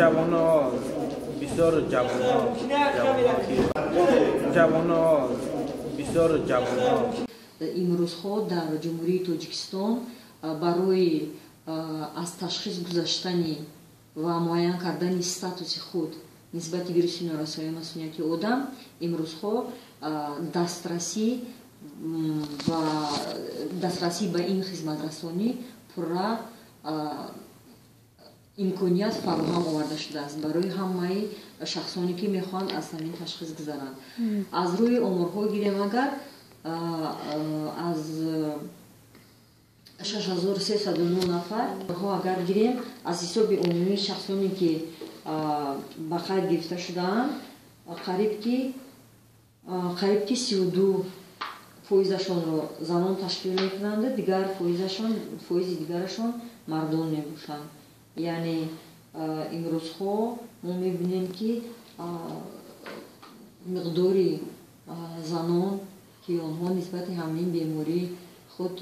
Ҷавонҳо, бисёр ҷавонҳо, ҷавонҳо, бисёр ҷавонҳо. Имрӯзҳо дар Ҷумҳурии Тоҷикистон барои аз ташхис гузаштани ва муайян кардани статуси худ нисбати вируси норасоии масунияти одам имрӯзҳо дастрасӣ ва дастрасӣ ба ин хизматрасонӣ пурра имконият фароҳам оварда шудааст барои ҳамаи шахсоне, ки мехоҳанд аз ҳамин ташхис гузаранд. Аз рӯи оморҳо гирем агар, аз 6309 нафар агар гирем, аз ҳисоби умумии шахсоне, ки ба қайд гирифта шудаанд, қариб ки 32 фоизашонро занон ташкил мекунанд, дигар фоизашон, фоизи дигарашон мардон мебошанд. Яъне имрӯзҳо мо мебинем, ки миқдори занон, ки онҳо нисбати ҳамин беморӣ худ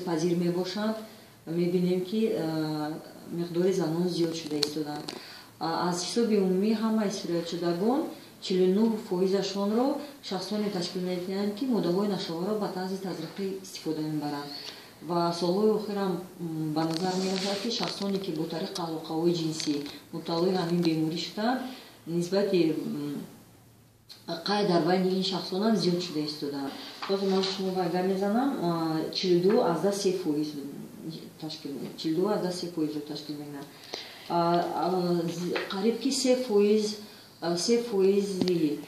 пазир мебошанд, мебинем, ки миқдори занон зиёд шуда истодаанд. Аз ҳисоби умумии ҳамаи сироятшудагон 49 фоизашонро шахсоне ташкил медиҳанд, ки моддаҳои нашъаоварро ба тарзи тазриқӣ истифода мебаранд. Ва солҳои охирам ба назар мерасад, ки шахсоне, ки бо тариқи алоқаҳои ҷинсӣ мубталои ҳамин беморӣ шудаанд, нисбати қайд дар байни ин шахсонам зиёд шуда истодаанд. Ҳозир ман шумо агар мезанам, 42,3 фоиз ташкил, 42,3 фоизро ташкил мекунад. Қариб ки 3 фоиз, 3 фоизи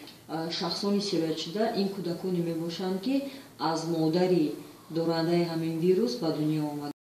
шахсони сироятшуда ин кӯдаконе мебошанд, ки аз модари дорандаи ҳамин вирус ба дунё омад.